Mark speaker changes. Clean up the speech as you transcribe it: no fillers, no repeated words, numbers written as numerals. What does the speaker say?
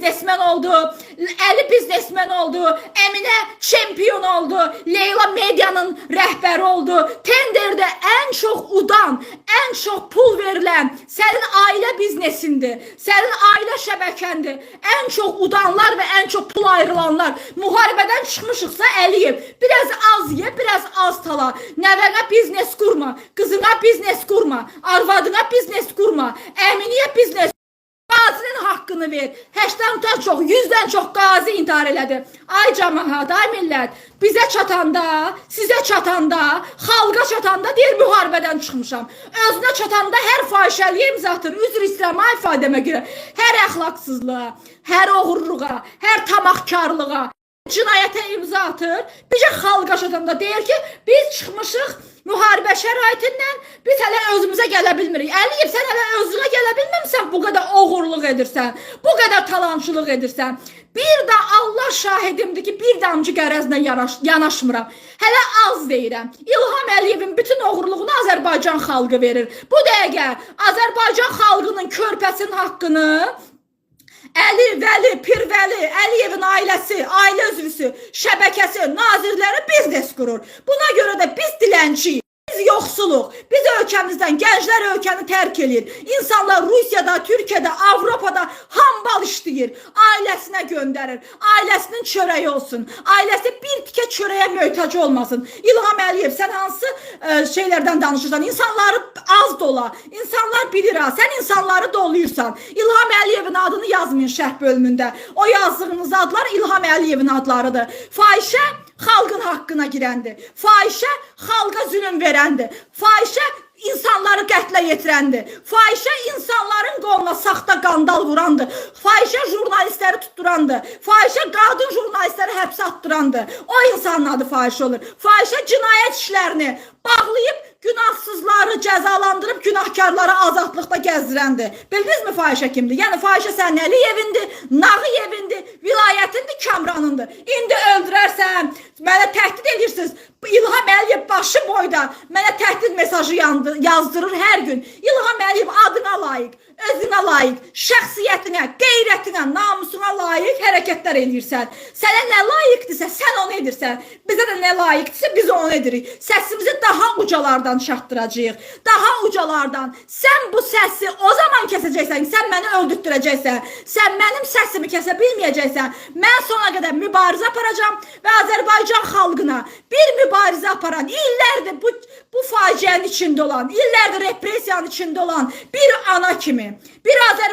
Speaker 1: biznesmen oldu, Əli biznesmen oldu, Əminə çempion oldu, Leyla medianın rəhbəri oldu. Tenderdə ən çox udan, ən çox pul verilən sənin ailə biznesindir, sənin ailə şəbəkəndir. Ən çox udanlar və ən çox pul ayrılanlar. Müharibədən çıxmışıqsa Əliyev, biraz az ye, biraz az tala. Nəvənə biznes qurma, qızına biznes qurma, arvadına biznes qurma, əminiyə biznes. Qazinin haqqını ver. 80-dən çox, 100-dən çox qazi intihar elədi. Ay camaat, ay millət, bizə çatanda, sizə çatanda, xalqa çatanda deyir müharibədən çıxmışam. Özünə çatanda hər fahişəliyə imza atır. Üzr istəyirəm ay ifadəmə görə. Hər əxlaqsızlığa, hər oğurluğa, hər tamahkarlığa, cinayətə imza atır. Bircə xalqa çatanda deyir ki, biz çıxmışıq müharibə şəraitindən, biz hələ özümüzə gələ bilmirik. Əliyev, sən hələ özünə gələ bilməmisən, bu qədər oğurluq edirsən, bu qədər talançılıq edirsən. Bir də Allah şahidimdir ki, bir damcı qərəzlə yanaşmıram. Hələ az deyirəm. İlham Əliyevin bütün oğurluğunu Azərbaycan xalqı verir. Bu dəqiqə Azərbaycan xalqının körpəsinin haqqını Əli, Vəli, Pirvəli, Əliyevin ailəsi, ailə üzvüsü, şəbəkəsi, nazirləri biznes qurur. Buna görə də biz dilənçiyik. Biz yoxsuluq. Biz ölkəmizdən gənclər ölkəni tərk eləyir. İnsanlar Rusiyada, Türkiyədə, Avropada hambal işləyir. Ailəsinə göndərir. Ailəsinin çörəyi olsun. Ailəsi bir tikə çörəyə möhtac olmasın. İlham Əliyev, sən hansı şeylərdən danışırsan? İnsanları az dola. İnsanlar bilir ha. Sən insanları doluyursan. İlham Əliyevin adını yazmayın şərh bölümündə. O yazdığınız adlar İlham Əliyevin adlarıdır. Fahişə xalqın haqqına girəndir. Fahişə xalqa zülm verəndir. Fahişə insanları qətlə yetirəndir. Fahişə insanların qoluna saxta qandal vurandır. Fahişə jurnalistləri tutdurandır. Fahişə qadın jurnalistləri həbsə atdırandır. O insanın adı fahişə olur. Fahişə cinayət işlərini bağlayıb günahsızları cəzalandırıb günahkarları azadlıqda gəzdirəndir. Bildinizmi fahişə kimdir? Yəni fahişə sənin Əliyevindir, Nağıyevindir, vilayətindir, Kamranındır. İndi öldürərsən, mənə təhdid edirsiniz. İlham Əliyev başı boyda mənə təhdid mesajı yazdırır hər gün. İlham Əliyev adına layiq, özünə layiq, şəxsiyyətinə, qeyrətinə, namusuna layiq hərəkətlər eləyirsən. Sənə nə layiqdirsə, sən onu edirsən. Bizə də nə layiqdirsə, biz onu edirik. Səsimizi daha ucalardan çatdıracağıq. Daha ucalardan. Sən bu səsi o zaman kəsəcəksən, sən məni öldürtdürəcəksən. Sən mənim səsimi kəsə bilməyəcəksən. Mən sona qədər mübarizə aparacağam və Azərbaycan xalqına bir mübarizə aparan, illərdir bu faciənin içində olan, illərdir repressiyanın içində olan bir ana kimi, bir Azərbaycan